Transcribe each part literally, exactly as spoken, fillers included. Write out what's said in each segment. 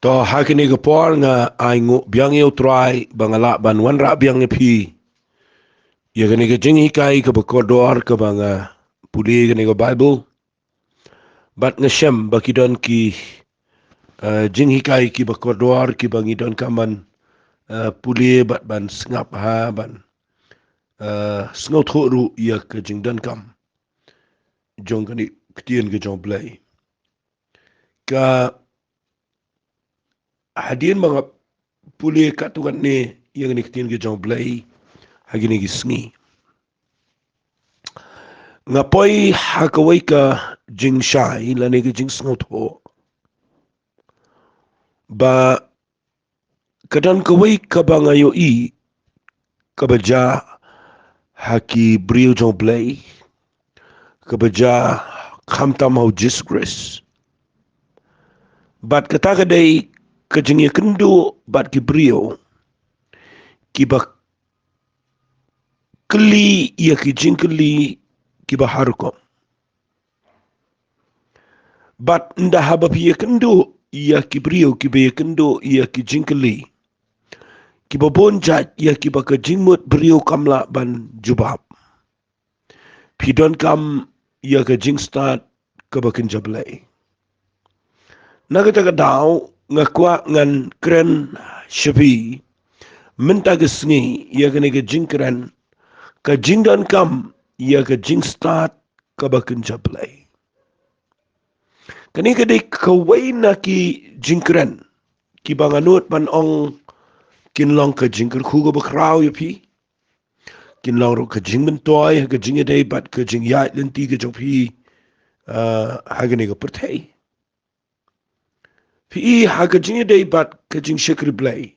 To, ha kane ka por nga ai nguh biang ïa u Trai ba nga lah ban wanrah biang ïa phi ïa kane ka jinghikai kaba kordor kaba nga pule kane ka Baibl. Bad nga shem ba ki don ki, eh, jinghikai kiba kordor kiba ngi donkam ban, eh, pule bad ban sngap ha ban, eh, sngewthuh ruh ïa ka jingdonkam jong kane ka ktien ka jong U Blei. Ka hadien ba nga pule katto katne ïa kane ka ktien ka jong U Blei ha kine ki sngi, nga poi ha kawei ka jingshai lane ka jingsngewthuh ba ka don kawei kaba nga ïohi kaba jia ha ki briew jong U Blei, kaba jia khamtam ha U Jisu Khrist. Bad kata ka dei ka jingïakynduh bad ki briew kiba kylli ïa ki jingkylli kiba har rukom. Bad ynda haba phi ïakynduh ïa ki briew kiba ïakynduh ïa ki jingkylli kiba bun jait ïa kiba ka jingmut briew kam lah ban jubab, phi donkam ïa ka jingstad kaba kynja Blei. Na kata ka daw nga kwah ngan kren sha phi mynta ka sngi ïa kane ka jingkren, ka jingdonkam ïa ka jingstad kaba kynja Blei. Kane ka dei kawei na ki jingkren kiba nga nud ban ong kin long ka jingkyrkhu kaba khraw ïa phi, kin long ruh ka jingmyntoi ha ka jingïadei bad ka jingïaid lynti ka jong phi, ah, ha kane ka pyrthei. Phi i ha ka jingïadei bad ka jingshakri Blei,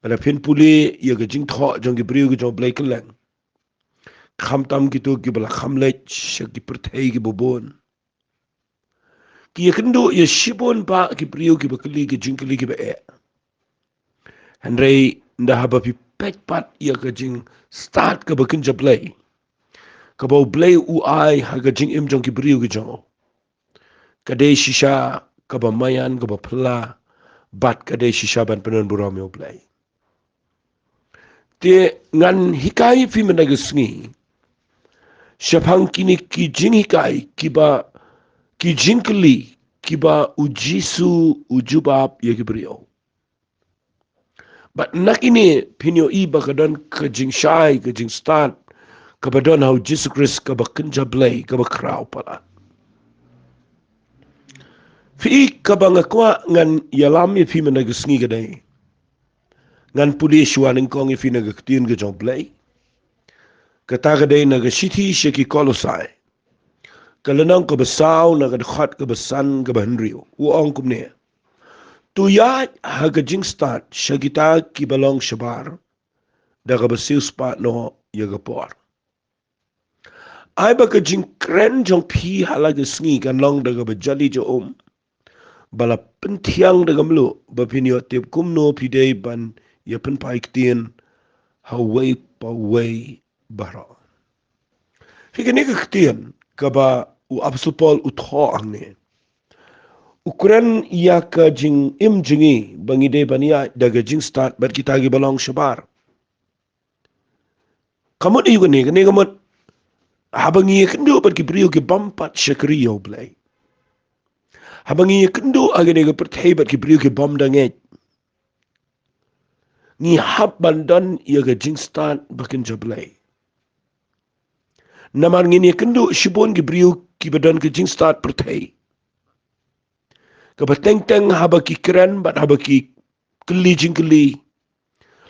lada phin pule ïa ka jingthoh jong ki briew ka jong U Blei kylleng, khamtam kito kiba la kham leit sha ki pyrthei kiba bun, ki ïakynduh ïa shibun bah ki briew kiba kylli ki jingkylli kiba eh. Hynrei ynda haba phi peit pat ïa ka jingstad kaba kynja Blei kaba U Blei u ai ha ka jingim jong ki briew ki jong u, ka dei shisha kaba maïan, kaba phylla, bad ka dei shisha ban pyndonburom ïa U Blei. Te ngan hikai ïa phi mynta ka sngi shaphang kine ki jinghikai kiba, ki jingkylli kiba U Jisu u jubab ïa ki briew. Bad na kine phin ïohi ba ka don ka jingshai, ka jingstad kaba don ha U Jisu Khrist kaba kynja Blei, kaba khraw palat. Phi i kaba nga kwah ngan ïalam ïa phi mynta ka sngi ka dei, ngan pule shuwa nyngkong ïa phi na ka ktien ka jong U Blei. Kata ka dei na ka shithi sha ki Kolosai, ka lynnong kaba saw, na ka dkhot kaba san, kaba hynriew. U ong kumne: To ïaid ha ka jingstad sha kita kiba long shabar da kaba siewspah noh ïa ka por. Ai ba ka jingkren jong phi ha la ka sngi kan long da kaba jali ja um, ba la pynthiang da ka mluh, ba phin ïoh tip kumno phi dei ban ïa pynphai ktien ha uwei pa uwei baroh. Phi, kane ka ktien kaba u Apostol Paul u thoh hangne, u kren ïa ka jingim jong ngi ba ngi dei ban ïaid da ka jingstad bad kita kiba long shabar. Ka mut aïu kane? Kane ka mut haba ngi ïakynduh bad ki briew ki bym pat shakri ïa U Blei, haba ngi ïakynduh ha kane ka pyrthei bad ki briew ki bym da ngeit, ngi hap ban don ïa ka jingstad ba kynja Blei. Namar ngin ïakynduh shibun ki briew kiba don ka jingstad pyrthei, kaba teng teng haba ki kren bad haba ki kylli jingkylli,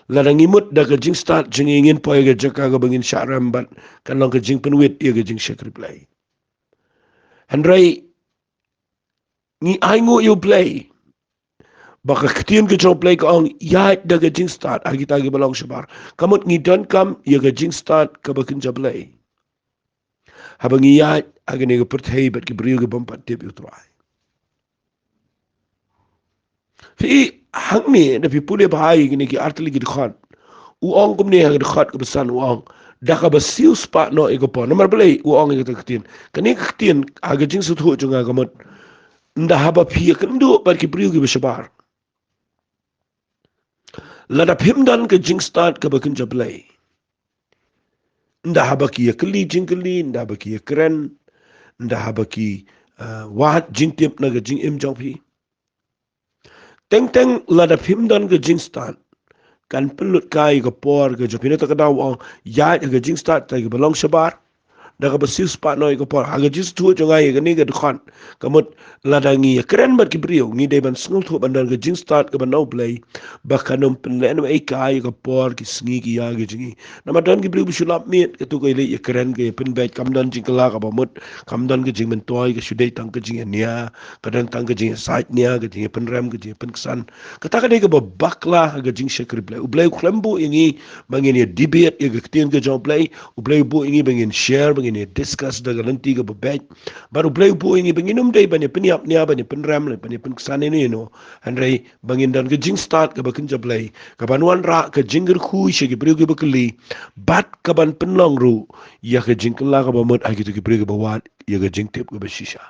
lada ngi mut da ka jingstad jong ngi, ngin poi ha ka jaka kaba ngin shah rem bad kan long ka jingpynwit ïa ka jingshakri Blei. Hynrei ngi ainguh ïa U Blei ba ka ktien ka jong U Blei ka ong, ïaid da ka jingstad ha kita kiba long shabar. Ka mut ngi donkam ïa ka jingstad kaba kynja Blei haba ngi ïaid ha kane ka pyrthei bad ki briew ki bym pat tip ïa U Trai. Phi, hangne da phi pule bha ïa kine ki artylli ki dkhot, u ong kumne ha ka dkhot kaba san, u ong da kaba siewspah noh ïa ka por. Namar balei u ong ïa kata ka ktien? Kane ka ktien ha ka jingsngewthuh jong nga ka mut Ynda haba phi ïakynduh bad ki briew kiba shabar, lada phim don ka jingstad kaba kynja Blei, ynda haba ki ïakylli jingkylli, ynda haba ki ïakren, ynda haba ki, uh, wad jingtip na ka jingim jong phi, teng teng lada phim don ka jingstad, kan pynlut kai ka por ka jong phi. Na kata ka daw u ong, ïaid ha ka jingstad da kiba long shabar, da kaba siew spah noh ïa ka por. Ha ka jingsngewthuh jong nga ïa kane ka dkhot, ka mut lada ngi ïakren bad ki briew, ngi dei ban sngewthuh ban don ka jingstad kaba na U Blei, ba kan ym pynlehnohei kai ïa ka por, ki sngi, ki ïar ki jong ngi. Namar don ki briew ba shu lap miet, katto ka leit ïakren, ka ïapynbeit, kam don jingkylla kaba mut, kam don ka jingmyntoi, ka shu dei tang ka jingïania, ka don tang ka jingïasaid nia, ka jingïapynrem, ka jingïapynksan. Kata ka dei kaba bakla ha ka jingshakri Blei. U Blei u khlem buh ïa ngi ba ngin ïa debate ïa ka ktien ka jong U Blei. U Blei u buh ïa ngi ba ngin share, ba ngin ïa discuss da ka lynti kaba beit. Bad U Blei u buh ïa ngi ba ngin ym dei ban ïa pynïap nia, ban ïa pynrem, ban ïa pynksan ïano ïano. Hynrei ba ngin don ka jingstad kaba kynja Blei, kaban wanrah ka jingkyrkhu sha ki briew kiba kylli, bad kaban pynlong ruh ïa ka jingkylla kaba mut ha kito ki briew kiba wad ïa ka jingtip kaba shisha.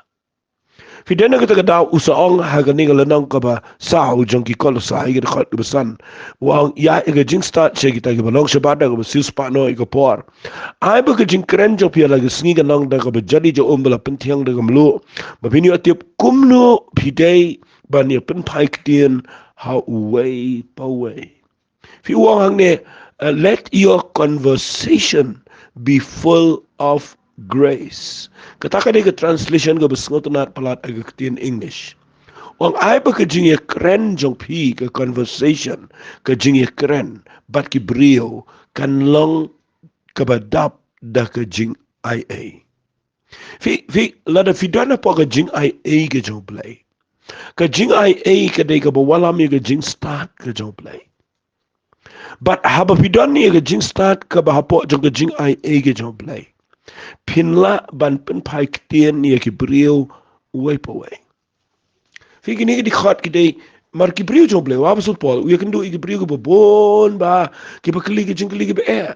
Phi don na kata ka daw, u sa ong ha kane ka lynnong kaba saw jong ki Kolosai, ka dkhot kaba san, u ong, ïaid ha ka jingstad sha kita kiba long shabar, da kaba siew spah noh ïa ka por. Ai ba ka jingkren jong phi ha la ka sngi kan long da kaba jali jaum, ba la pynthiang da ka mluh, ba phin ïoh tip kumno phi dei ban ïa pynphai ktien ha uwei pa uwei. Phi, u ong hangne, uh, let your conversation be full of grace. Kata ka dei ka translation kaba sngewtynnad palat ha ka ktien English. U ong, ai ba ka jingïakren jong phi, ka conversation, ka jingïakren bad ki briew, kan long kaba dap da ka jingaiei. Phi, phi, lada phi don hapoh ka jingaiei ka jong U Blei, ka jingaiei ka dei kaba wallam ïa ka jingstad ka jong U Blei. Bad haba phi don ïa ka jingstad kaba hapoh jong ka jingaiei ka jong U Blei, phin lah ban pynphai ktien ïa ki briew uwei pa uwei. Phi, kine ki dkhot ki dei namar ki briew jong U Blei. U Apostol Paul u ïakynduh ïa ki briew kiba bun bha, kiba kylli ki jingkylli kiba eh.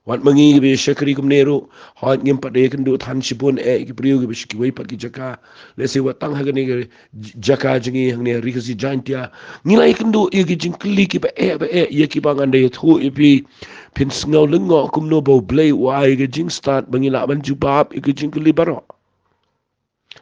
Wat ma ngi kiba ïa shakri kumne ruh, hooid, ngim pat da ïakynduh than shibun eh ïa ki briew kiba sha kiwei pat ki jaka. Lehse wat tang ha kane ka j-, jaka jong ngi hangne ha Ri Khasi Jaiñtia, ngi la ïakynduh ïa ki jingkylli kiba eh ba eh, ïa kiba ngan da ïathuh ïa phi, phin sngew lyngngoh kumno ba U Blei u ai ka jingstad ba ngi lah ban jubab ïa ki jingkylli baroh.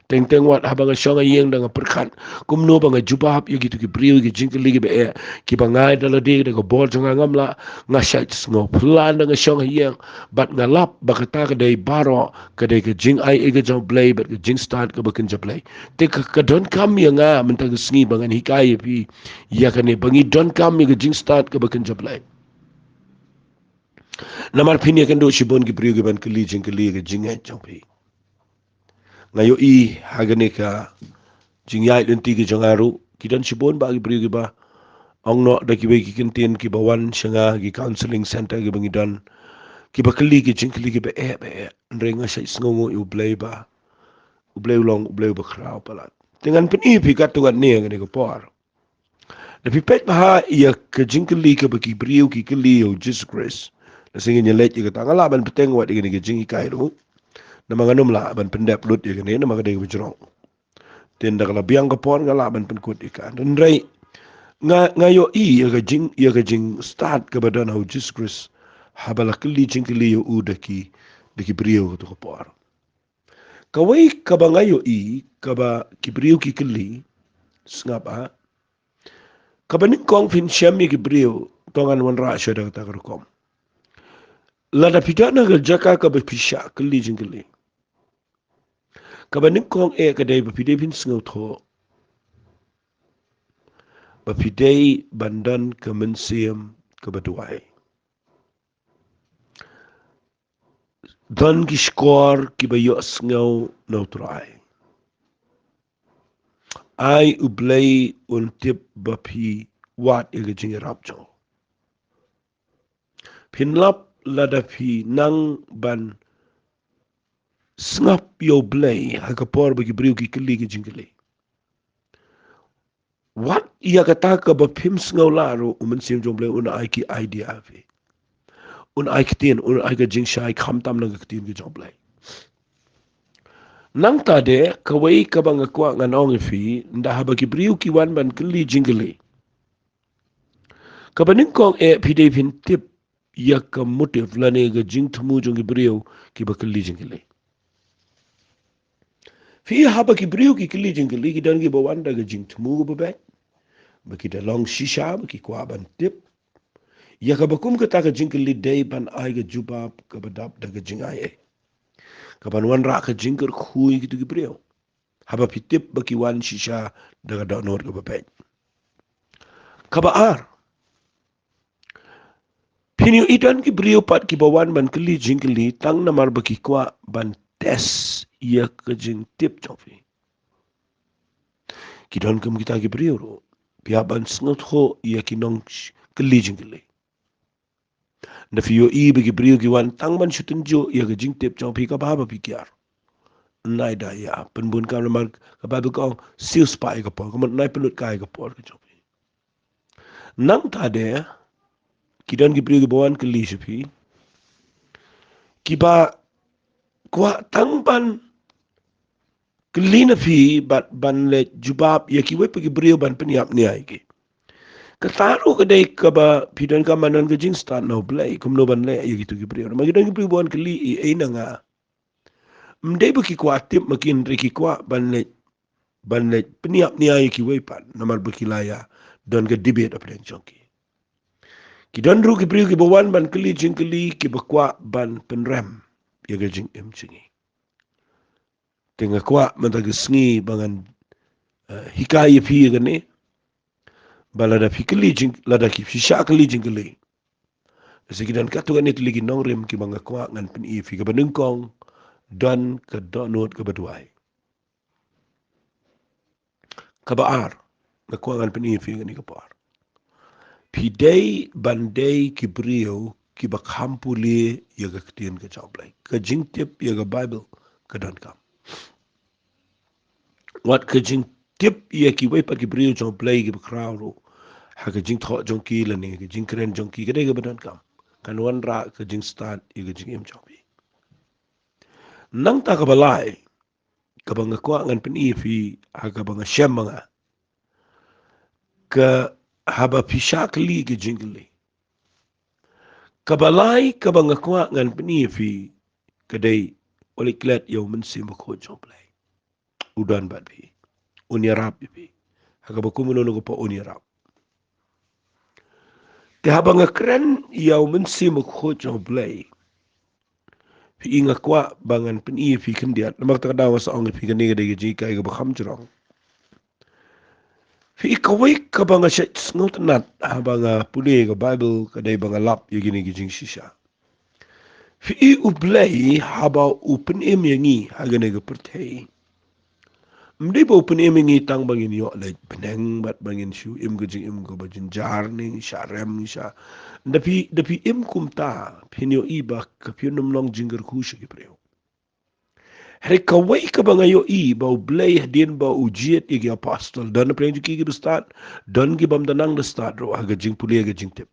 Teng teng wat haba nga shong ha ïing da nga pyrkhat kumno ba nga jubab ïa kito ki briew, ïa ki jingkylli kiba eh, kiba nga da lade da ka bor jong nga ngam lah, nga shait sngew phylla da nga shong ha ïing. Bad nga lap ba kata ka dei baroh, ka dei ka jingaiei ka jong U Blei bad ka jingstad kaba kynja Blei. Te ka, ka donkam ïa nga mynta ka sngi ba ngan hikai ïa phi ïa kane, ba ngi donkam ïa ka jingstad kaba kynja Blei. Namar phin ïakynduh shibun ki briew kiban kylli jingkylli ïa ka jingngeit jong phi. Nga ïohi ha kane ka jingïaid lynti ka jong nga ruh, ki don shibun bha ki briew kiba ong noh da kiwei ki kyntien kiba wan sha nga ha ki counselling centre kiba ngi don, kiba kylli ki jingkylli kiba eh ba eh. Hynrei nga shait sngewnguh ïa U Blei ba U Blei u long U Blei uba khraw palat. Te ngan pyni ïa phi katto katne ha kane ka por. Da phi peit bha ïa ka jingkylli kaba ki briew ki kylli ïa U Jisu Khrist, lehse ngin ïa leit ïa kata, nga lah ban bteng wat ïa kane ka jinghikai ruh, namar ngan ym lah ban pyndep lut ïa kane namar ka dei kaba jrong. Te ynda ka la biang ka por nga lah ban pynkut ïa ka. Hynrei nga, nga ïohi ïa ka jing, ïa ka jingstad kaba don ha U Jisu Khrist haba la kylli jingkylli ïa u da ki, da ki briew kato ka por. Kawei kaba nga ïohi kaba ki briew ki kylli, sngap ah, kaba nyngkong phin shem ïa ki briew, to ngan wanrah shuwa da kata ka rukom. Lada phi don ha ka jaka kaba phi shah kylli jingkylli, kaba nyngkong eh ka dei ba phi dei phin sngewthuh ba phi dei ban don ka mynsiem kaba duwai. Don ki shkor kiba ïohsngew na U Trai. Ai U Blei un tip ba phi wad ïa ka jingïarap jong u. Phin lap lada phi nang ban sngap ïa U Blei ha ka por ba ki briew ki kylli ki jingkylli. Wat ïa kata kaba phim sngew lah ruh, U Mynsiem jong U Blei un ai ki idea ha phi. Un ai ktien, un ai ka jingshai khamtam na ka ktien ka jong U Blei. Nangta de, kawei kaba nga kwah ngan ong ïa phi, ynda haba ki briew ki wan ban kylli jingkylli, kaba nyngkong eh phi dei phin tip ïa ka motive lane ka jingthmu jong ki briew kiba kylli jingkylli. Phi, haba ki briew ki kylli jingkylli, ki don kiba wan da ka jingthmu kaba beit, ba ki da long shisha, ba ki kwah ban tip ïa kaba kum kata ka jingkylli, dei ban ai ka jubab kaba dap da ka jingai eh, kaban wanrah ka jingkyrkhu ïa kitu ki briew, haba phi tip ba ki wan shisha da ka dohnud kaba beit. Kaba ar, phin ïohi don ki briew pat kiba wan ban kylli jingkylli tang namar ba ki kwah ban test ïa ka jingtip jong phi. Ki don kum kita ki briew ruh, phi hap ban sngewthuh ïa ki nongkylli jingkylli. Ynda phi ïohi ba ki briew ki wan tang ban shu tynjuh ïa ka jingtip jong phi, kaba haba phi kiar, nai da ïa pynbun kam, namar ka Baibl ka ong, siew spah ïa ka por, ka mut nai pynlut kai ïa ka por ka jong phi. Nangta de, ki don ki briew kiba wan kylli sha phi, kiba kwah tang ban kylli na phi bad ban leit jubab ïa kiwei pat ki briew ban pynïap nia ïa ki. Kata ruh ka dei kaba phi donkam ban don ka jingstad na U Blei kumno ban leh ïa kitu ki briew. Namar ki don ki briew ba wan kylli ei ei na nga, ym dei ba ki kwah tip ma ki, hynrei ki kwah ban leit, ban leit pynïap nia ïa kiwei pat namar ba ki la ïa don ka debate hapdeng jong ki. Ki don ruh ki briew kiba wan ban kylli jingkylli kiba kwah ban pynrem ïa ka jingim jong ngi. Te nga kwah mynta ka sngi ba ngan, eh, hikai ïa phi ïa kane, ba lada phi kylli jing, lada ki phi shah kylli jingkylli, lada ki don katto katne tylli ki nongrim kiba nga kwah ngan pyni ïa phi. Kaba nyngkong, don ka dohnud kaba duwai. Kaba ar, nga kwah ngan pyni ïa phi kane ka por. Phi dei ban dei ki briew kiba kham pule ïa ka ktien ka jong U Blei. Ka jingtip ïa ka Baibl ka donkam. Wat ka jingtip ïa kiwei pat ki briew jong U Blei kiba khraw ruh, ha ka jingthoh jong ki lane ka jingkren jong ki, ka dei kaba donkam. Kan wanrah ka jingstad ïa ka jingim jong phi. Nangta kaba lai, kaba nga kwah ngan pyni ïa phi, ha kaba nga shem ma nga, ka haba phi shah kylli ka jingkylli, kaba lai kaba nga kwah ngan pyni ïa phi, ka dei, u leit klet ïa U Mynsiem Bakhuid jong U Blei. U don bad phi. Un ïarap ïa phi. Ha kaba kumno kumno ka por un ïarap. Te haba nga kren ïa U Mynsiem Bakhuid jong U Blei, phi, nga kwah ba ngan pyni ïa phi khyndiat. Namar kata ka daw nga sa ong ïa phi kane ka dei ka jinghikai kaba kham jrong. Phi, kawei kaba nga shait sngewtynnat haba nga pule ka Baibl ka dei ba nga lap ïa kine ki jingshisha. Phi, U Blei haba u pynim ïa ngi ha kane ka pyrthei, ym dei ba u pynim ïa ngi tang ba ngin ïoh leit bneng bad ba ngin shu im ka jingim kaba jynjar ne ngi shah rem ngi shah. Da phi, da phi im kumta, phin ïohi ba ka phin ym long jingkyrkhu sha ki briew. Hynrei kawei kaba nga ïohi ba U Blei hadien ba u jied ïa ki apostol, don hapdeng jong ki kiba stad, don ki bym da nang da stad ruh ha ka jingpule ha ka jingtip.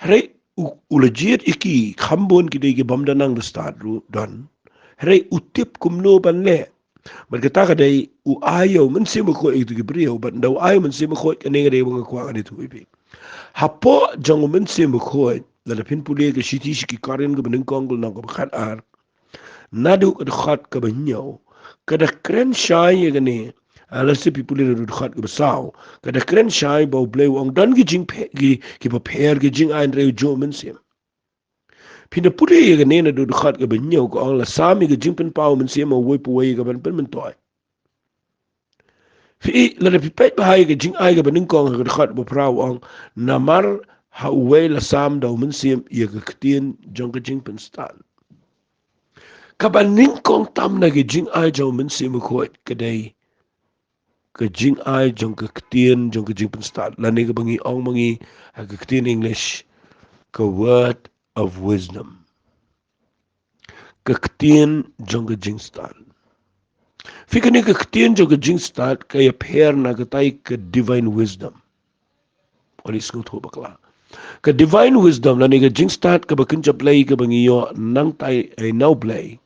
Hynrei u, u la jied ïa ki, kham bun ki dei ki bym da nang da stad ruh don. Hynrei u tip kumno ban leh. Bad kata ka dei u ai ïa U Mynsiem Bakhuid ïa kitu ki briew, bad ynda u ai U Mynsiem Bakhuid, kane ka dei ba nga kwah ngan ïathuh ïa phi. Hapoh jong U Mynsiem Bakhuid, lada phin pule ka shithi sha ki Korinth kaba nyngkong ka lynnong kaba khatar, naduh ka dkhot kaba hynñiew, ka da kren shai ïa kane, ah, lehse phi pule naduh dkhot kaba saw, ka da kren shai ba U Blei u ong don ki jingphe-, ki, kiba pher ki jingai hynriew jong U Mynsiem. Phin da pule ïa kane naduh dkhot kaba hynñiew, ka ong la sam ïa ka jingpynpaw U Mynsiem ha uwei pa uwei ïa kaban pynmyntoi. Phi, lada phi peit bha ïa ka jingai kaba nyngkong ha ka dkhot ba phra u ong, namar ha uwei la sam da U Mynsiem ïa ka ktien jong ka jingpynstad. Kaba nyngkong tam na ka jingai jong U Mynsiem Bakhuid ka dei ka jingai jong ka ktien jong ka jingpynstad, lane kaba ngi ong ma ngi ha ka ktien English, ka word of wisdom. Ka ktien jong ka jingstad. Phi, kane ka ktien jong ka jingstad ka ïapher na katai ka divine wisdom. Wan ïa sngewthuh bakla. Ka divine wisdom lane ka jingstad kaba kynja Blei kaba ngi ïoh nangtai, eh, na U Blei,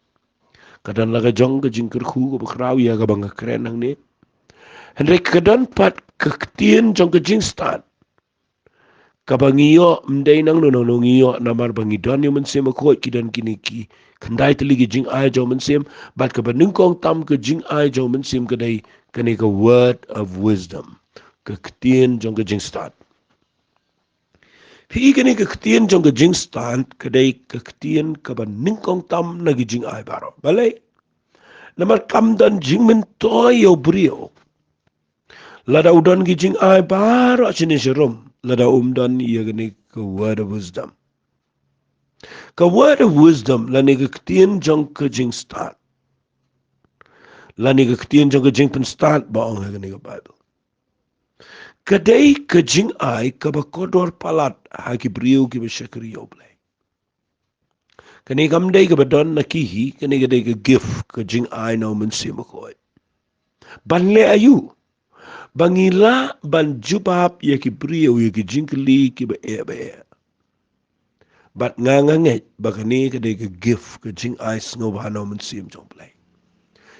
Ka don la ka jong ka jingkyrkhu kaba khraw ïa kaba nga kren hangne. Hynrei ka don pat ka ktien jong ka jingstad kaba ngi ïoh, ym dei nangno nangno ngi ïoh, namar ba ngi don ïa u Mynsiem Bakhuid, ki don kine ki khyndai tylli ki jingai jong u Mynsiem, bad kaba nyngkong tam ka jingai jong u Mynsiem ka dei kane ka word of wisdom, ka ktien jong ka jingstad. Phi i, kane ka ktien jong ka jingstad ka dei ka ktien kaba nyngkong tam na ki jingai baroh. Balei? Namar kam don jingmyntoi ïa u briew lada u don ki jingai baroh shane sharum, lada um don ïa kane ka word of wisdom. Ka word of wisdom, lane ka ktien jong ka jingstad, lane ka ktien jong ka jingpynstad ba ong ha kane ka Bible, ka dei ka jingai kaba kordor palat ha ki briew kiba shakri ïa u Blei. Kane kam dei kaba don na ki hi, kane ka dei ka gift, ka jingai na u Mynsiem Bakhuid. Ban leh aïu? Ba ngi lah ban jubab ïa ki briew ïa ki jingkylli kiba eh ba eh. Bad nga, nga ngeit ba kane ka dei ka gift, ka jingai sngewbha na u Mynsiem jong u Blei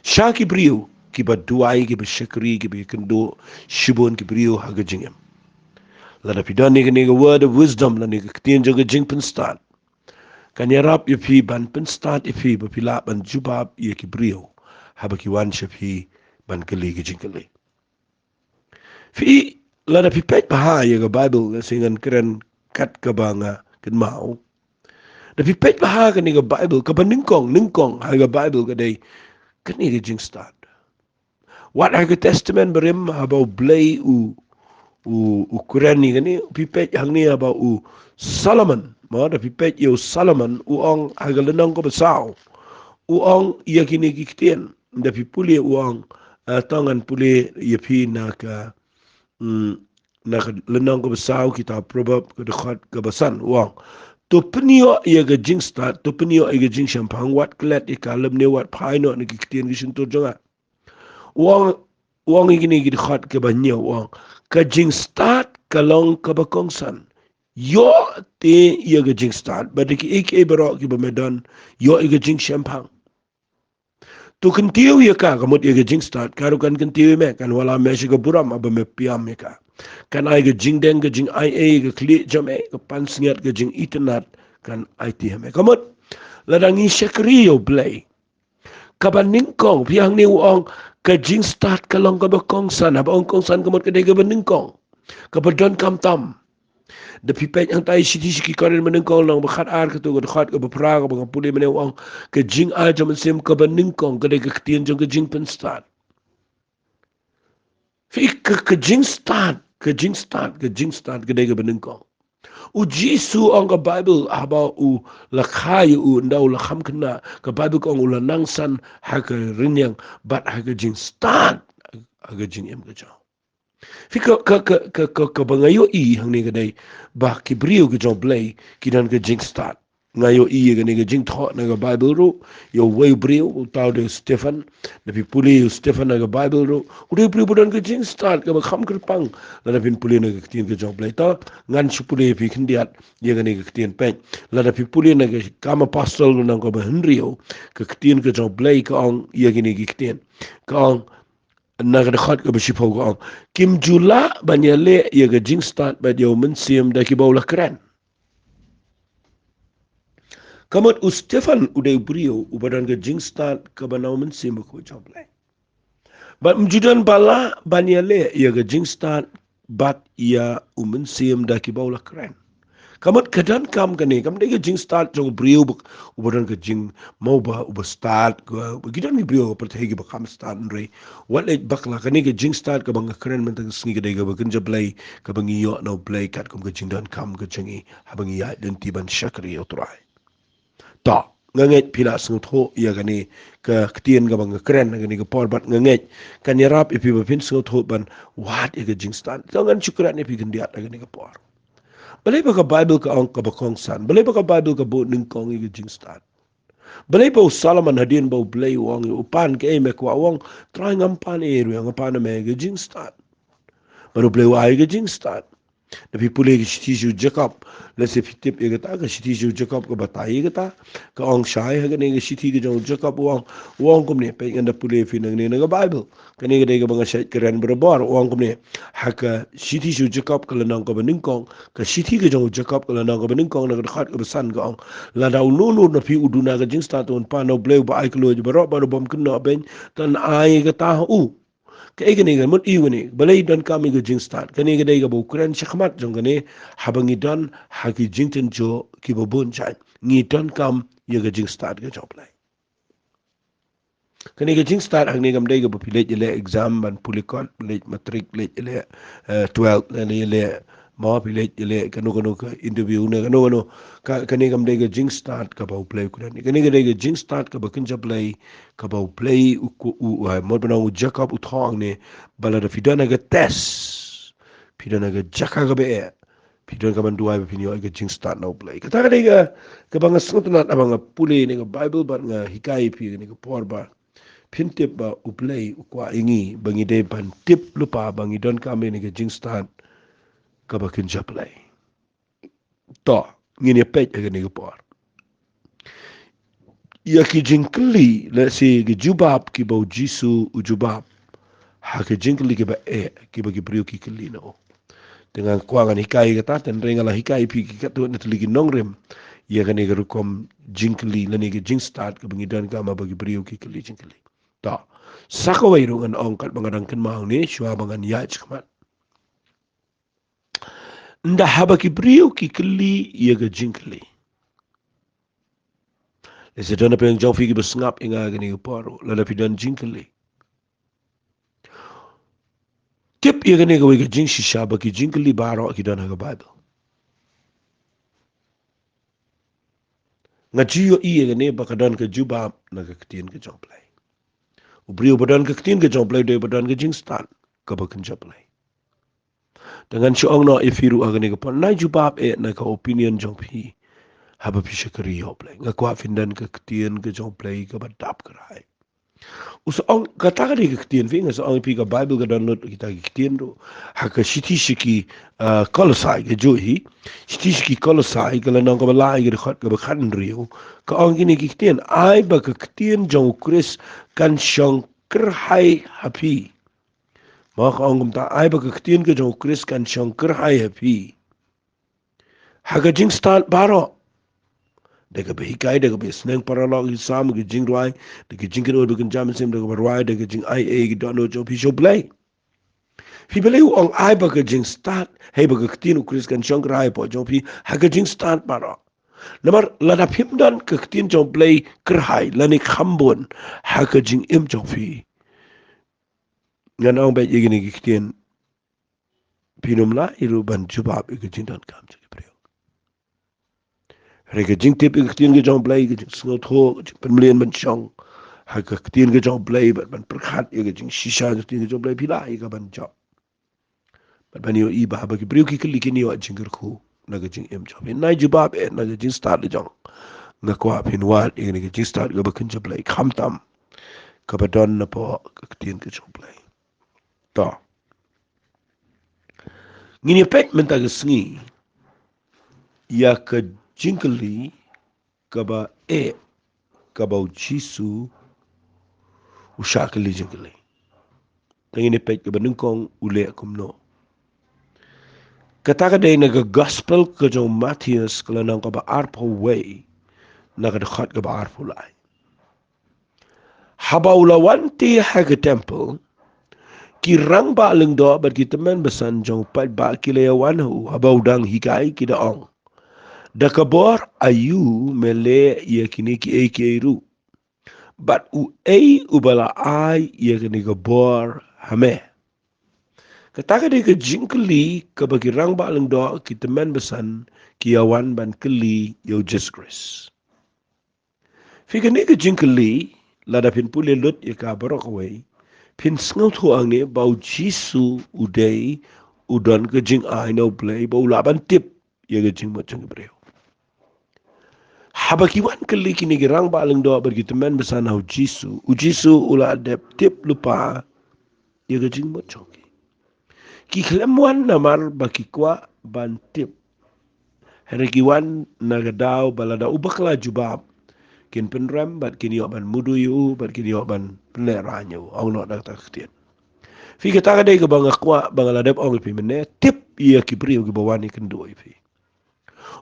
sha ki briew kiba duwai, kiba shakri, kiba ïakynduh shibun ki briew ha ka jingim. Lada phi don ïa kane ka word of wisdom, lane ka ktien jong ka jingpynstad, kan ïarap ïa phi ban pynstad ïa phi ba phi lah ban jubab ïa ki briew haba ki wan sha phi ban kylli ki jingkylli. Phi, lada phi peit bha ïa ka Bible, ka sngi ngan kren kat kaba nga kynmaw. Da phi peit bha kane ka Bible, kaba nyngkong, nyngkong ha ka Bible ka dei kane ka jingstad. Wat ha ka Testament Barim, haba u Blei u, u, u kren ïa kane, phi peit hangne haba u Solomon, mo, da phi peit ïa u Solomon, u ong ha ka lynnong kaba saw, u ong ïa kine ki ktien. Da phi pule, u ong, eh, to ngan pule ïa phi na ka, mm, na ka lynnong kaba saw kitab Proverb, ka dkhot kaba san, u ong: To pynïoh ïa ka jingstad, to pynïoh ïa ka jingshemphang, wat klet ïa ka lymne wat phai noh na ki ktien ki shyntur jong nga. U ong, u ong ïa kine ki dkhot kaba hynñiew, u ong: Ka jingstad ka long kaba kongsan. Ïoh te ïa ka jingstad, bad da kiei kiei baroh kiba me don, ïoh ïa ka jingshemphang. To kyntiew ïa ka, ka mut ïa ka jingstad, ka ruh kan kyntiew ïa me, kan wallam me sha ka burom haba me pynïap ïa ka. Kan ai ka jingdeng, ka jingaiei, ka khlieh jong me, ka pansngiat, ka jingitynnad kan aiti ha me. Ka mut, lada ngi shakri ïa u Blei, kaba nyngkong, phi, hangne u ong, ka jingstad ka long kaba kongsan, haba ong kongsan ka mut ka dei kaba nyngkong, kaba donkam tam. Da phi peit hangtai shithi sha ki Korinth banyngkong lynnong ba khatar, kato ka dkhot kaba phra, kaba nga pule mynne, u ong: Ka jingai jong u Mynsiem kaba nyngkong ka dei ka ktien jong ka jingpynstad. Phi, ka, ka jingstad, ka jingstad, ka jingstad ka dei kaba nyngkong. U Jisu, ong ka Bible, haba u la kha ïa u, ynda u la kham khynnah, ka Bible ka ong u la nangsan ha ka rynïeng bad ha ka jingstad ha ka jingim ka jong u. Phi, ka, ka, kaba nga ïohi hangne ka dei ba ki briew ki jong u Blei ki don ka jingstad. Nga ïohi ïa kane ka jingthoh na ka Bible ruh ïa uwei u briew, uta u dei u Stephen. Da phi pule ïa u Stephen na ka Bible ruh, u dei u briew ba don ka jingstad kaba kham kyrpang. Lada phin pule na ka ktien ka jong u Blei, to ngan shu pule ïa phi khyndiat ïa kane ka ktien, peit. Lada phi pule na ka Kam Apostol lynnong kaba hynriew, ka ktien ka jong u Blei ka ong ïa kine ki ktien. Ka ong, na ka dkhot kaba shiphew, ka ong: Kim ju lah ban ïaleh ïa ka jingstad bad ïa u Mynsiem da kiba u la kren. Ka mut u Stephen u dei u briew uba don ka jingstad kaba na u Mynsiem Bakhuid jong u Blei. Bad ym ju don ba lah ban ïaleh ïa ka jingstad bad ïa u Mynsiem da kiba u la kren. Ka mut ka donkam kane, kam dei ka jingstad jong u briew ba, uba don ka jingmawba, uba stad, ka, ki don ki briew ha pyrthei kiba kham stad, hynrei wat leit bakla, kane ka jingstad kaba nga kren mynta ka sngi ka dei kaba kynja Blei, kaba ngi ïoh na u Blei katkum ka jingdonkam ka jong ngi haba ngi ïaid lynti ban shakri ïa u Trai. To, nga ngeit phi la sngewthuh ïa kane ka ktien kaba nga kren ha kane ka por, bad nga ngeit kan ïarap ïa phi ba phin sngewthuh ban wad ïa ka jingstad. To ngan shu kren ïa phi khyndiat ha kane ka por. Balei ba ka Bible ka ong kaba kongsan? Balei ba ka Bible ka buh nyngkong ïa ka jingstad? Balei ba u Solomon, hadien ba u Blei u ong ïa u pan kaei me kwah, u ong: Trai, ngam pan ei ruh, nga pan ïa me ka jingstad. Bad u Blei u ai ka jingstad. Na phi pule ka shithi sha u Jakob, lehse phi tip ïa kata, ka shithi sha u Jakob ka batai ïa kata, ka ong shai ha kane ka shithi ka jong u Jakob u ong, u ong kumne, peit ngan da pule phi nangne na ka Baibl. Kane ka dei kaba nga shait kren barabor, u ong kumne. Ha ka shithi sha u Jakob ka lynnong kaba nyngkong, ka shithi ka jong u Jakob ka lynnong kaba nyngkong na ka dkhot kaba san ka ong. Lada uno uno na phi u duna ka jingstad, to un pan na u Blei uba ai kylluid baroh bad u bym kynnoh beiñ, to un ai kata ha u. Kaei kane ka mut ïa kane, balei donkam ïa ka jingstad? Kane ka dei kaba u kren shakhmat jong kane, haba ngi don ha ki jingtynjuh kiba bun jait. Ngi donkam ïa ka jingstad ka jong u Blei. Kane ka jingstad hangne kam dei kaba phi leit ïaleh exam ban pule kot, leit matric, leit ïaleh, eh, twelve, leit ïaleh, ma phi leit ïaleh kano kano ka interview ne kano kano. Ka, kane kam dei ka jingstad kaba u Blei u kren. Kane ka dei ka jingstad kaba kynja Blei, kaba u Blei u ku-, u, u, eh, mut ban ong u Jakob u thoh hangne, ba lada phi don ha ka test, phi don ha ka jaka kaba eh, phi donkam ban duwai ba phin ïoh ïa ka jingstad na u Blei. Kata ka dei ka, kaba nga sngewtynnat haba nga pule ïa kane ka Baibl bad nga hikai ïa phi ïa kane ka por ba phin tip ba u Blei u kwah ïa ngi ba ngi dei ban tip lypa ba ngi donkam ïa kane ka jingstad kaba kynja Blei. To, ngin ïa peit ha kane ka por ïa ki jingkylli, lehse ki jubab kiba u Jisu u jubab ha ki jingkylli kiba eh, kiba ki briew ki kylli na u. Te nga kwah ngan hikai kata, te hynrei nga la hikai ïa phi ki katto katne tylli ki nongrim ïa kane ka rukom jingkylli lane ka jingstad kaba ngi donkam haba ki briew ki kylli jingkylli. To, sa kawei ruh ngan ong katba nga dang kynmaw ne shuwa ba ngan ïaid shakhmat. Ynda haba ki briew ki kylli ïa ka jingkylli, lehse don na pdeng jong phi kiba sngap ïa nga ha kane ka por ruh, lada phi don jingkylli, tip ïa kane kawei ka jingshisha ba ki jingkylli baroh ki don ha ka Baibl. Nga ju ïohi ïa kane ba ka don ka jubab na ka ktien ka jong u Blei. U briew ba don ka ktien ka jong u Blei u dei ba don ka jingstad kaba kynja Blei. Te ngan shu ong noh ïa phi ruh ha kane ka por, nai jubab eh na ka opinion jong phi haba phi shakri ïa u Blei. Nga kwah phin don ka ktien ka jong u Blei kaba dap kyrhai. U sa ong kata ka dei ka ktien phi, nga sa ong ïa phi ka Baibl ka don lut kita ki ktien ruh. Ha ka shithi sha ki, ah, Kolosai, ka juh hi. Shithi sha ki Kolosai ka lynnong kaba lai ka dkhot kaba khathynriew, ka ong kine ki ktien, ai ba ka ktien jong u Khrist kan shong kyrhai ha phi. Ma ka ong kumta, ai ba ka ktien ka jong u Khrist kan shong kyrhai ha phi ha ka jingstad baroh. Da kaba hikai, da kaba ïasneng paralok ïa ki Salm, ka jingrwai, da ka jingkynnoh ba kynja mynsiem, da kaba rwai, da ka jingai ei ki dohnud jong phi sha u Blei. Phi, balei u ong ai ba ka jingstad, hei ba ka ktien u Khrist kan shong kyrhai hapoh jong phi ha ka jingstad baroh. Namar lada phim don ka ktien jong u Blei kyrhai lane kham bun ha ka jingim jong phi, ngan ong beit ïa kine ki ktien, phin ym lah ruh ban jubab ïa ka jingdonkam jong ki briew. Hynrei ka jingtip ïa ka ktien ka jong u Blei, ka jingsngewthuh, ka jingpynmlien ban shong ha ka ktien ka jong u Blei, ban, ban pyrkhat ïa ka jingshisha ka ktien ka jong u Blei, phi lah ïa ka ban jop. Bad ban ïohi ba haba ki briew ki kylli kin ïoh jingkyrkhu na ka jingim jong phi. Nai jubab eh na ka jingstad la jong. Nga kwah phin wad ïa kane ka jingstad kaba kynja Blei, khamtam kaba don napoh ka ktien ka jong u Blei. To, ngin ïa peit mynta ka sngi ïa ka jingkylli kaba eh, kaba u Jisu u shah kylli jingkylli. Te ngin ïa peit kaba nyngkong u leh kumno. Kata ka dei na ka Gospel ka jong u Mathaios ka lynnong kaba arphew wei, na ka dkhot kaba arphew lai. Haba u la wan te ha ka templ, ki rangbah lyngdoh bad ki tymmen basan jong u paidbah ki la ïa wan ha u, haba u dang hikai, ki da ong, da ka bor aïu me leh ïa kine kiei kiei ruh? Bad uei uba la ai ïa kane ka bor ha me? Kata ka dei ka jingkylli kaba ki rangbah lyngdoh, ki tymmen basan ki ïa wan ban kylli ïa u Jisu Khrist. Phi, kane ka jingkylli, lada phin pule lut ïa ka baroh kawei, phin sngewthuh hangne ba u Jisu u dei, u don ka jingai na u Blei ba u lah ban tip ïa ka jingmut jong ki briew. Haba ki wan kylli kine ki rangbah lyngdoh bad ki tymmen basan ha u Jisu, u Jisu u la dep tip lypa ïa ka jingmut jong ki. Ki khlem wan namar ba ki kwah ban tip. Hynrei ki wan na ka daw ba lada u bakla jubab, kin pynrem bad kin ïoh ban mudui ïa u bad kin ïoh ban pynlehraiñ ïa u. Ong noh da kata ka ktien. Phi, kata ka dei kaba nga kwah ba nga la dep ong ïa phi mynne, tip ïa ki briew kiba wan ïakynduh ïa phi.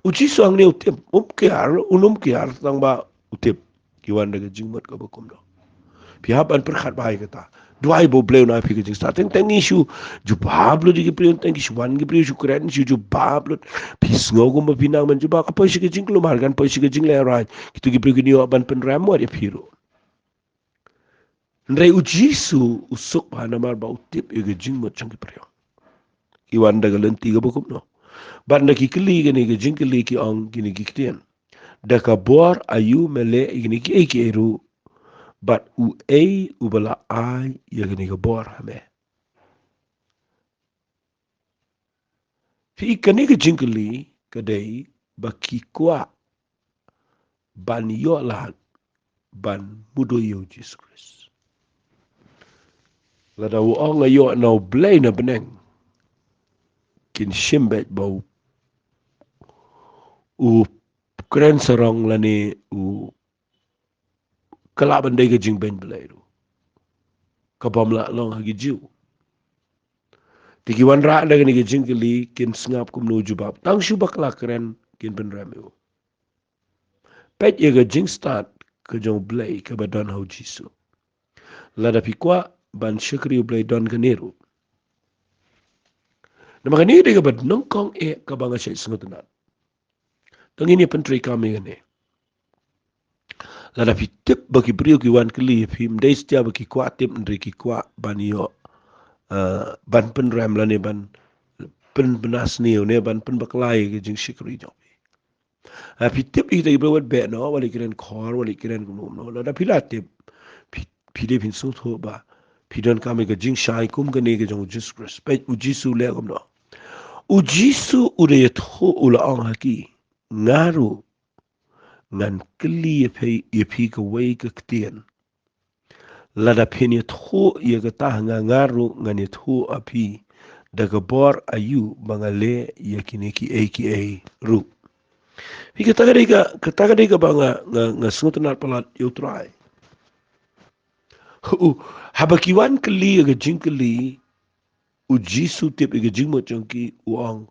U Jisu hangne u tip, um kiar, un um kiar tang ba u tip. Ki wan da ka jingmut kaba kumno. Phi hap ban pyrkhat bha ïa kata. Duwai ba U Blei un ai phi ka jingstad. Teng teng ngi shu jubab lut ïa ki briew, teng ki shu wan ki briew shu kren, shu jubab lut. Phi sngew kumba phi nang ban jubab, ka poi sha ka jingkulmar, kan poi sha ka jinglehraiñ. Kito ki briew kin ïoh ban pynrem wat ïa phi ruh. Hynrei U Jisu u suk bha namar ba u tip ïa ka jingmut jong ki briew. Ki wan da ka lynti kaba kumno. Bad ynda ki kylli kane ka jingkylli, ki ong kine ki ktien: Da ka bor aïu me leh ïa kine kiei kiei ruh? Bad uei uba la ai ïa kane ka bor ha me? Phi, kane ka jingkylli ka dei ba ki kwah ban ïoh lad ban mudui ïa U Jisu Khrist. Lada u ong nga ïoh na U Blei na bneng, kin shim beit ba u, u kren sarong lane u, ka lah ban dei ka jingbeiñ Blei ruh, ka bym lah long ha ki Jiw. Te ki wanrah da kane ka jingkylli, kin sngap kumno u jubab. Tang shu bakla kren kin pynrem ïa u. Peit ïa ka jingstad ka jong U Blei kaba don ha U Jisu. Lada phi kwah ban shakri U Blei, don kane ruh. Namar kane ka dei kaba nyngkong eh kaba nga shait sngewtynnat. Tang ngin ïa pyntreikam ïa kane. Lada phi tip ba ki briew ki wan kylli ïa phi, ym dei satia ba ki kwah tip, hynrei ki kwah ban ïoh, eh, ban pynrem lane ban pynbna sniew ne ban pynbakla ïa ka jingshakri jong phi. Ha, phi tip ïa kita ki briew, wat beh noh, wat leit kren khor, wat leit kren kumno kumno. Lada phi la tip, phi, phi dei phin sngewthuh ba phi donkam ïa ka jingshai kum kane ka jong U Jisu Khrist. Peit U Jisu u leh kumno. U Jisu u da ïathuh, u la ong ha ki, nga ruh ngan kylli ïa phi, ïa phi kawei ka ktien. Lada phin ïathuh ïa kata ha nga, nga ruh ngan ïathuh ha phi da ka bor aïu ba nga leh ïa kine kiei kiei ruh. Phi, kata ka dei ka, kata ka dei kaba nga, nga, nga sngewtynnat palat ïa U Trai. U, haba ki wan kylli ïa ka jingkylli, U Jisu u tip ïa ka jingmut jong ki, u ong,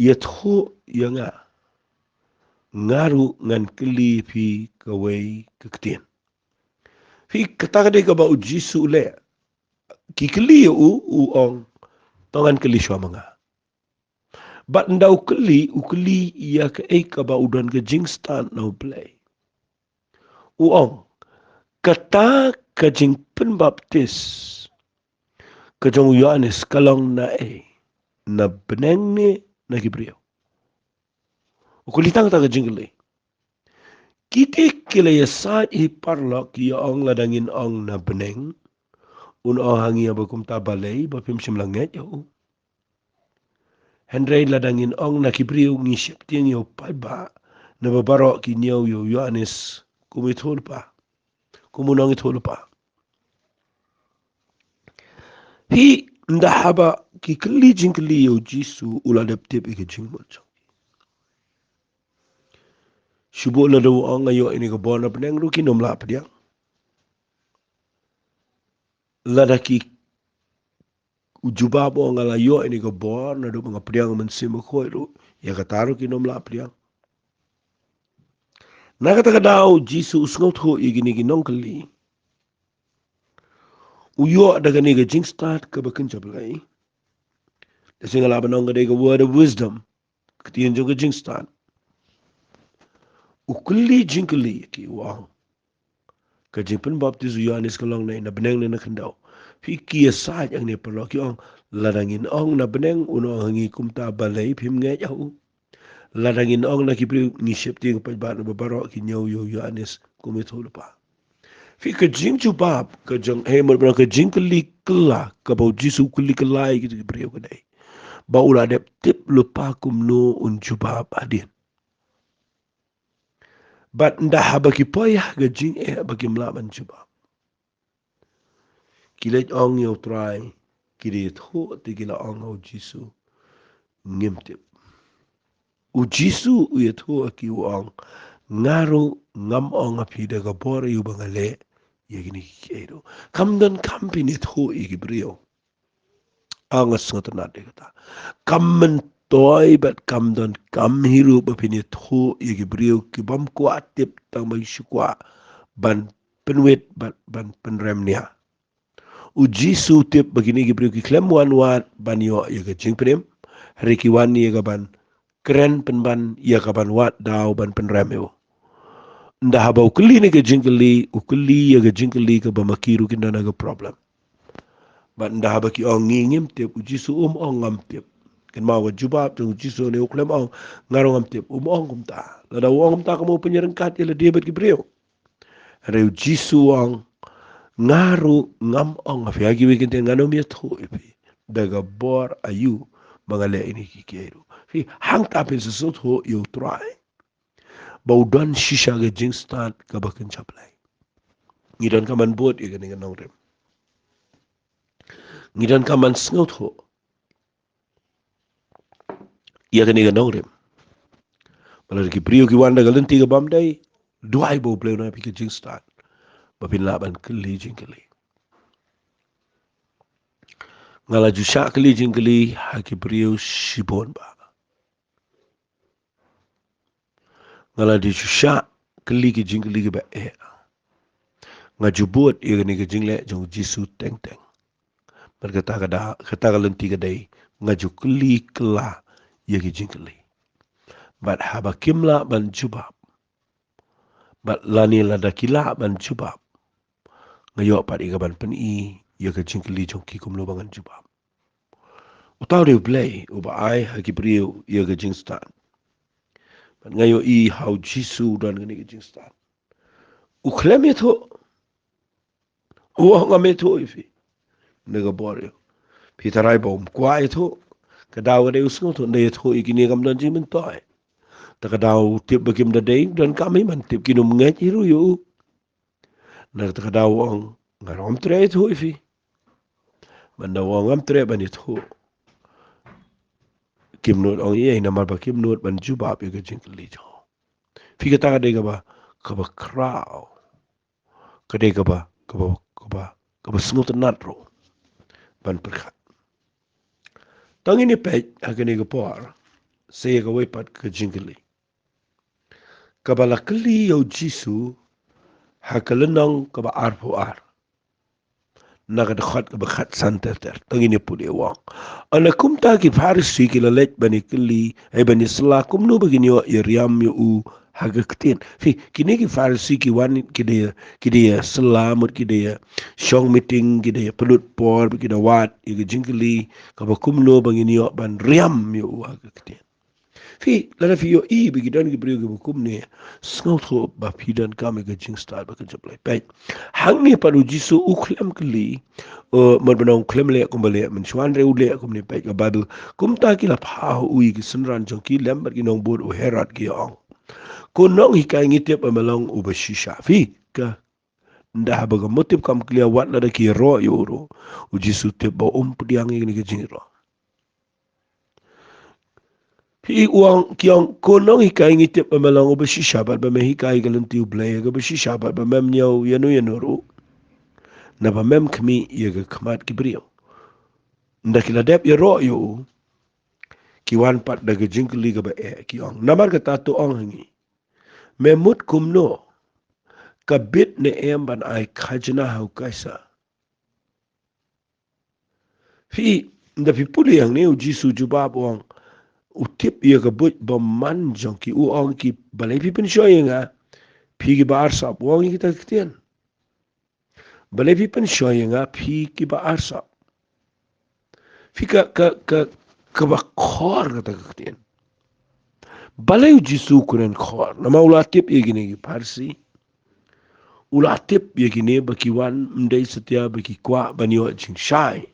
ïathuh ïa nga, nga ruh ngan kylli phi kawei ka ktien. Phi, kata ka dei kaba U Jisu u leh. Ki kylli ïa u, u ong, to ngan kylli shuwa ma nga. Bad ynda u kylli, u kylli ïa kaei kaba u don ka jingstad na U Blei. U ong, kata ka jingpynbaptis ka jong u Ïoannis ka long naei, na bneng ne na ki briew? U kylli tang kata ka jingkylli. Kite ki la ïasaid hi paralok ki ïa ong, lada ngin ong na bneng, un ong ha ngi, haba kumta balei ba phim shym la ngeit ïa u? Hynrei lada ngin ong na ki briew, ngi sheptieng ïa u paidbah, naba baroh ki ñiew ïa u Ïoannis kum u ïathuhlypa, kum u nongïathuhlypa. Phi, ynda haba ki kylli jingkylli ïa U Jisu, u la dep tip ïa ka jingmut jong ki. Shu bun lada u ong nga ïoh ïa kane ka bor na bneng ruh kin ym lah pdiang. Lada ki, u jubab u ong nga la ïoh ïa kane ka bor naduh ba nga pdiang ha Mynsiem Bakhuid ruh, ïa kata ruh kin ym lah pdiang. Na kata ka daw U Jisu u sngewthuh ïa kine ki nongkylli. U ïoh da kane ka jingstad kaba kynja Blei. Te shisha nga lah ban ong ka dei ka word of wisdom, ka ktien jong ka jingstad. U kylli jingkylli ïa ki, u ong, ka jingpynbaptis u Ïoannis ka long naei, na bneng ne na khyndew? Phi, ki ïasaid hangne paralok, ki ong, lada ngin ong na bneng, un ong ha ngi, kumta balei phim ngeit ïa u? Lada ngin ong na ki briew, ngi sheptieng ïa u paidbah, naba baroh ki ñiew ïa u Ïoannis kum u ïathuhlypa. Phi, ka jingjubab ka jong, eh, mut ban ong ka jingkylli kylla kaba U Jisu u kylli kylla ïa ki briew ka dei ba u la dep tip lypa kumno un jubab hadien. Bad ynda haba ki poi ha ka jingeh ba kim lah ban jubab, ki leit ong ïa U Trai, ki da ïathuh te ki la ong ha u Jisu, ngim tip. U Jisu u ïathuh ha ki u ong, nga ruh ngam ong ha phi da ka bor ïa u ba nga leh ïa kine kiei ruh. Kam donkam phin ïathuh ïa ki briew. Ong nga sngewtynnat ïa kata. Kam myntoi bad kam donkam hi ruh ba phin ïathuh ïa ki briew ki bym kwah tip tang ba ki shu kwah ban pynwit bad ban pynrem nia. U Jisu u tip ba kine ki briew ki khlem wan wad ban ïoh ïa ka jingpynim, hynrei ki wan ïa ka ban kren pynban ïa ka ban wad daw ban pynrem ïa u. Ynda haba u kylli ïa kane ka jingkylli, u kylli ïa ka jingkylli kaba ma ki ruh kin don ha ka problem. Bad ynda haba ki ong ngi ngim tip, u Jisu um ong ngam tip. Kynmaw ka jubab jong u Jisu ne u khlem ong nga ruh ngam tip, um ong kumta. Lada u ong kumta ka mut u pynïaryngkat ïa lade bad ki briew. Hynrei u Jisu u ong, nga ruh ngam ong ha phi, ha kiwei ki ktien ngan ym ïathuh ïa phi da ka bor aïu ba nga leh ïa kine kiei ruh. Phi, hangta phin sa sngewthuh ïa u Trai ba u don shisha ka jingstad kaba kynja Blei. Ngi donkam ban bud ïa kane ka nongrim. Ngi donkam ban sngewthuh ïa kane ka nongrim. Ba lada ki briew ki wan da ka lynti ka bym dei, duwai ba U Blei un ai phi ka jingstad ba phin lah ban kylli jingkylli. Nga la ju shah kylli jingkylli ha ki briew shibun bha. Nga la dei ju shah kylli ki jingkylli kiba eh. Nga ju bud ïa kane ka jingleh jong u Jisu teng teng. Bad kata ka da, kata ka lynti ka dei nga ju kylli kylla ïa ki jingkylli. Bad haba kim lah ban jubab, bad lane lada ki lah ban jubab, nga ïoh pat ïa ka ban pyni ïa ka jingkylli jong ki kumno ba ngan jubab. Uta u dei U Blei uba ai ha ki briew ïa ka jingstad. Bad nga ïohi ha u Jisu u don kane ka jingstad. U khlem ïathuh. U ong ngam ïathuh ïa phi. Na ka bor ïa u. Phi tharai ba um kwah ïathuh. Ka daw ka dei u sngewthuh, ynda ïathuh ïa kine kam don jingmyntoi. Te ka daw u tip ba kim da dei, donkam hi ban tip, kin ym ngeit hi ruh ïa u. Na kata ka daw u ong nga ruh ngam treh ïathuh ïa phi. Bad ynda u ong ngam treh ban ïathuh, kim nud ong ei ei namar ba kim nud ban jubab ïa ka jingkylli jong u. Phi, kata ka dei kaba, kaba khraw. Ka dei kaba, kaba, kaba, kaba sngewtynnat ruh ban pyrkhat. Tang ngin ïa peit ha kane ka por sa ïa kawei pat ka jingkylli kaba la kylli ïa u Jisu ha ka lynnong kaba arphew ar, na ka dkhot kaba khatsan ter ter. Tang ngin ïa pule, u ong, ynda kumta ki Pharisi ki la leit ban ïa kylli, eh, ban ïa syllah kumno ba kin ïoh ïa riam ïa u ha ka ktien. Phi, kine ki Pharisi ki wan, ki da ïa, ki da ïa syllah, mut ki da ïa shong meeting, ki da ïa pynlut por, ki da wad ïa ka jingkylli kaba kumno ba ngin ïoh ban riam ïa u ha ka ktien. Phi, lada phi ïohi ba ki don ki briew kiba kumne, sngewthuh ba phi donkam ïa ka jingstad ba kynja Blei. Peit, hangne pat u Jisu u khlem kylli, eh, mut ban ong u khlem leh kumba leh mynshuwa, hynrei u leh kumne. Peit ka Baibl, kumta ki la phah ha u ïa ki synran jong ki lem bad ki nongbud u Herod, ki ong, ko nonghikai, ngi tip ba me long uba shisha. Phi, ka Ynda haba ka mut tip kam clear, wat lada ki ïaroh ïa u ruh, u Jisu u tip ba um pdiang ïa kane ka jingïaroh. Phi, u ong, ki ong, ko nonghikai, ngi tip ba me long uba shisha bad ba me hikai ka lynti U Blei kaba shisha bad ba mem ñiew ïano ïano ruh, naba mem khmih ïa ka khmat ki briew. Ynda ki la dep ïaroh ïa u, ki wan pat da ka jingkylli kaba eh, ki ong, namar kata to ong ha ngi, me mut kumno, ka bit ne em ban ai khajna ha u Kaisar? Phi, ynda phi pule hangne, u Jisu u jubab, u ong, u tip ïa ka buit bymman jong ki, u ong ki, balei phi pynshoi ïa nga, phi kiba arsap? U ong ïa kita ki ktien, balei phi pynshoi ïa nga, phi kiba arsap? Phi, ka, ka, ka, kaba khor kata ka ktien. Balei u Jisu u kren khor? Namar u la tip ïa kine ki Pharisi. U la tip ïa kine ba ki wan ym dei satia ba ki kwah ban ïoh jingshai.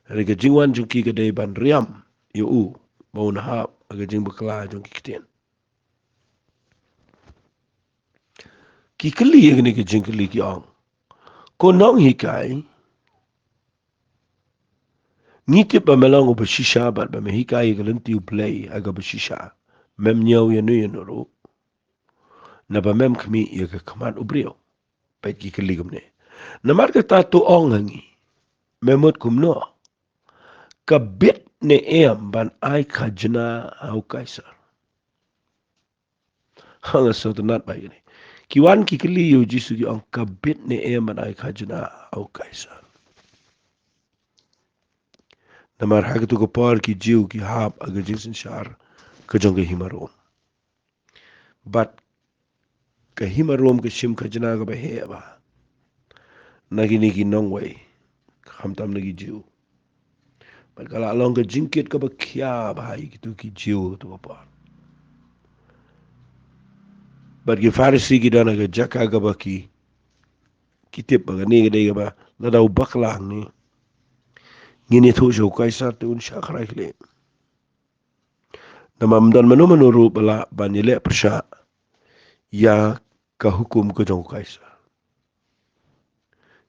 Hynrei ka jingwan jong ki ka dei ban riam ïa u ba un hap ha ka jingbakla jong ki ktien. Ki kylli ïa kane ka jingkylli, ki ong, ko nonghikai, Ngi tip ba me long uba shisha bad ba me hikai ïa ka lynti U Blei ha kaba shisha. Mem ñiew ïano ïano ruh, naba mem khmih ïa ka khmat u briew. Peit ki kylli kumne. Namar kata to ong ha ngi, me mut kumno? Ka bit ne em ban ai khajna ha u Kaisar? Hangta sngewtynnat bha ïa kane. Ki wan ki kylli ïa u Jisu ki ong, ka bit ne em ban ai khajna ha u Kaisar? Namar ha katu ka por ki Jiw ki hap ha ka jingsynshar ka jong ka hima Rom. Bad ka hima Rom ka shim khajna kaba heh bha na kine ki nongwei, khamtam na ki Jiw. Bad ka la long ka jingkit kaba khia bha ïa kitu ki Jiw ha katu ka por. Bad ki Pharisi ki don ha ka jaka kaba ki, ki tip ba kane ka dei kaba lada u bakla hangne, ngin ïathuh sha u Kaisar te un shah khlaiñ. Namar ym don mano mano ruh ba lah ban ïaleh pyrshah ïa ka hukum ka jong u Kaisar.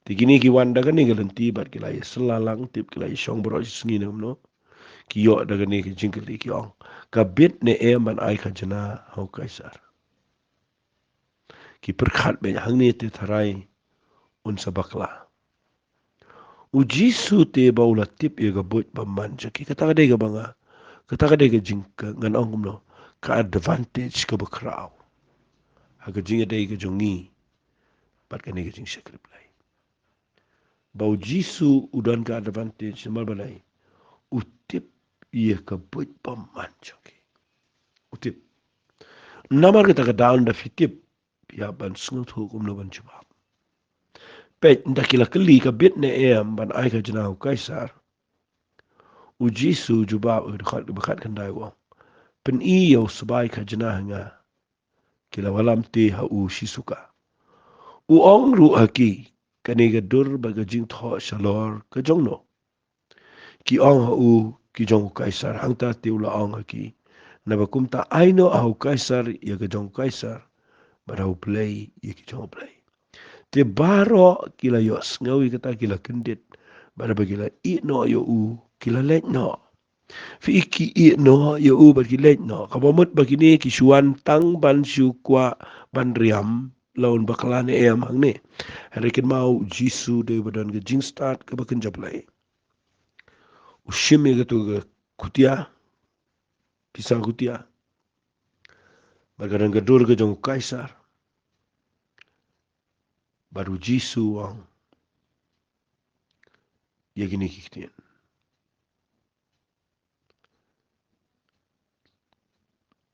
Te kine ki wan da kane ka lynti bad ki la ïasylla lang, tip ki la ïashong baroh shi sngi ne kumno. Ki ïoh da kane ka jingkylli, ki ong, ka bit ne em ban ai khajna ha u Kaisar? Ki pyrkhat beit hangne te tharai un sa bakla. U Jisu te ba u la tip ïa ka buit bymman jong ki. Kata ka dei kaba nga, kata ka dei ka jing, ka ngan ong kumno, ka advantage kaba khraw ha ka jingïadei ka jong ngi bad kane ka jingshakri Blei. Ba u Jisu u don ka advantage namar balei? U tip ïa ka buit bymman jong ki. U tip. Namar kata ka daw ynda phi tip, phi hap ban sngewthuh kumno ban jubab. Peit, ynda ki la kylli ka bit ne em ban ai khajna ha u Kaisar, u Jisu u jubab ha ka dkhot kaba khatkhyndai, u ong, pyni ïa u sbai khajna ha nga. Ki la wallam te ha u shisuka. U ong ruh ha ki, kane ka dur bad ka jingthoh shalor ka jong no? Ki ong ha u, ki jong u Kaisar. Hangta te u la ong ha ki, naba kumta ai noh ha u Kaisar ïa ka jong u Kaisar, bad ha u Blei ïa ki jong u Blei. Te baroh ki la ïohsngew ïa kata, ki la kyndit, bad haba ki la ïeh noh ïa u, ki la leit noh. Phi i, ki ïeh noh ïa u bad ki leit noh. Kaba mut ba kine ki shu wan tang ban shu kwah ban riam la un bakla ne em hangne. Hynrei kynmaw, u Jisu dei ba don ka jingstad kaba kynja Blei. U shim ïa katu ka khutia, pisa khutia, bad ka don ka dur ka jong u Kaisar. Bad u Jisu u ong ïa kine ki ktien.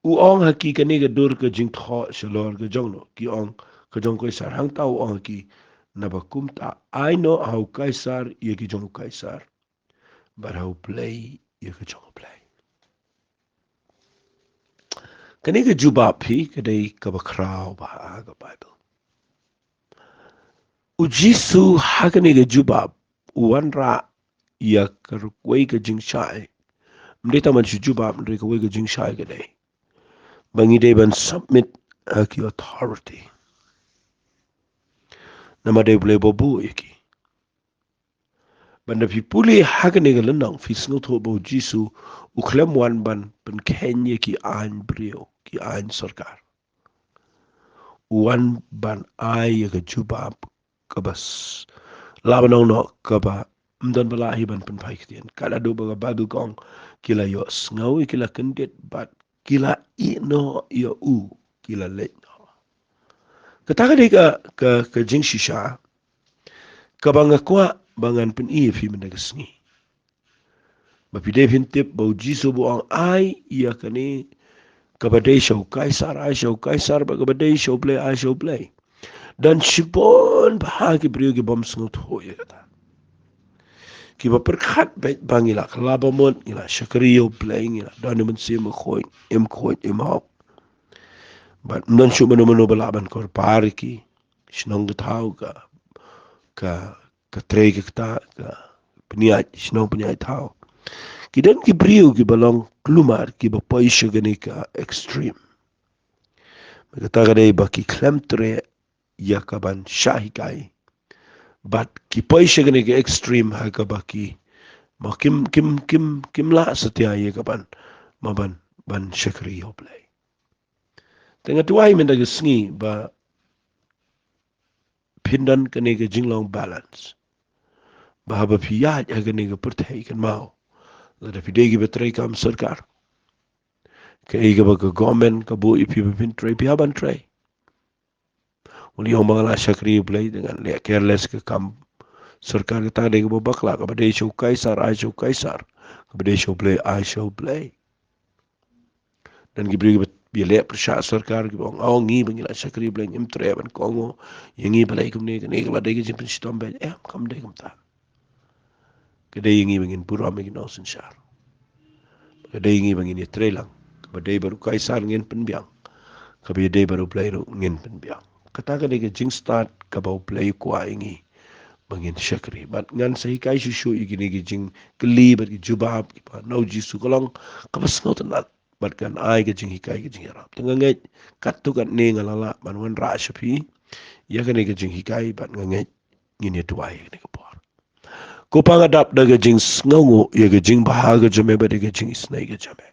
U ong ha ki, kane ka dur ka jingthoh shalor ka jong no? Ki ong, ka jong u Kaisar. Hangta u ong ha ki, naba kumta ai noh ha u Kaisar ïa ki jong u Kaisar, bad ha u Blei ïa ka jong u Blei. Kane ka jubab hi ka dei kaba khraw bha ha ka Baibl. U Jisu ha kane ka jubab u wanrah ïa kawei ka jingshai. Ym dei tang ban shu jubab, hynrei kawei ka jingshai ka dei ba ngi dei ban submit ha ki authority. Namar dei U Blei ba buh ïa ki. Bad ynda phi pule ha kane ka lynnong, phi sngewthuh ba u Jisu u khlem wan ban pynkheiñ ïa ki aiñ briew, ki aiñ sorkar. U wan ban ai ïa ka jubab kaba s-, lah ban ong noh, kaba ym don ba lah hi ban pynphai ktien. Ka la duh ba ka Baibl ka ong, ki la ïohsngew, ki la kyndit, bad ki la ïeh noh ïa u, ki la leit noh. Kata ka dei ka, ka, ka jingshisha kaba nga kwah ba ngan pyni ïa phi mynta ka sngi. Ba phi dei phin tip ba u Jisu ba u ong ai ïa kane kaba dei sha u Kaisar, ai sha u Kaisar, bad kaba dei sha u Blei, ai sha u Blei. Don shibun bha ki briew ki bym sngewthuh ïa kata. Kiba pyrkhat beit ba ngi la kylla ba mut, ngi la shakri ïa u Blei, ngi la don ïa u Mynsiem Bakhuid, im khuid, im hok. Bad ym don shuh mano mano ba lah ban kyrpad ïa ki. Shnong ka thaw, ka, ka, ka trei ka ktah, ka pynïaid shnong, pynïaid thaw. Ki don ki briew kiba long kulmar, kiba poi sha kane ka extreme. Kata ka dei ba ki khlem treh ïa ka ban shah hikai. Bad ki poi sha kane ka extreme ha kaba ki Ma kim, kim, kim, kim lah satia ïa ka ban, ma ban, ban shakri ïa U Blei. Te nga duwai mynta ka sngi ba phin don kane ka jinglong balance. Ba haba phi ïaid ha kane ka pyrthei kan mau, lada phi dei kiba trei kam sorkar, kaei kaba ka government ka buh ïa phi ba phin trei, phi hap ban trei. Ym ong ba nga la shakri U Blei, te ngan leh careless ka kam sorkar. Kata ka dei kaba bakla. Kaba dei sha u Kaisar, ai sha u Kaisar. Kaba dei sha U Blei, ai sha U Blei. Don ki briew kiba ïaleh pyrshah sorkar, kiba ong, "Oh, ngi ba ngi la shakri U Blei, ngim treh ban kohnguh ïa ngi, balei kumne, kane ka la dei ka jingpynshitom beit." Em, kam dei kumta. Ka dei ïa ngi ba ngin burom ïa ki nongsynshar. Ka dei ïa ngi ba ngin ïatrei lang. Kaba dei bad u Kaisar ngin pynbiang. Kaba ïadei bad U Blei ruh ngin pynbiang. Kata ka dei ka jingstad kaba U Blei u kwah ïa ngi ba ngin shakri. Bad ngan sa hikai shuh shuh ïa kine ki jingkylli bad ki jubab kiba na U Jisu, ka long kaba sngewtynnat. Bad kan ai ka jinghikai, ka jingïarap. Te nga ngeit katto katne nga la lah ban wanrah sha phi ïa kane ka jinghikai, bad nga ngeit ngin ïa duwai ïa kane ka por. Ko Pa, nga dap da ka jingsngewnguh ïa ka jingbha ka jong me bad ïa ka jingisynei ka jong me.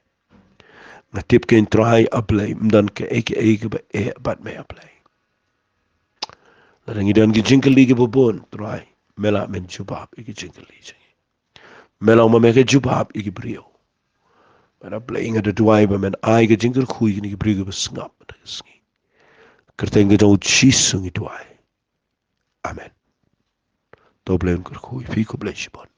Nga tip kein, Trai, A Blei, ym don kaei kaei kaba eh bad me, A Blei. Lada ngi don ki jingkylli kiba bun, Trai, me lah men jubab ïa ki jingkylli jong ngi. Me long ma me ka jubab ïa ki briew. Bad A Blei, nga da duwai ba men ai ka jingkyrkhu ïa kine ki briew kiba sngap mynta ka sngi. Kyrteng ka jong U Jisu ngi duwai. Amen. To U Blei un kyrkhu ïa phi, khublei shibun.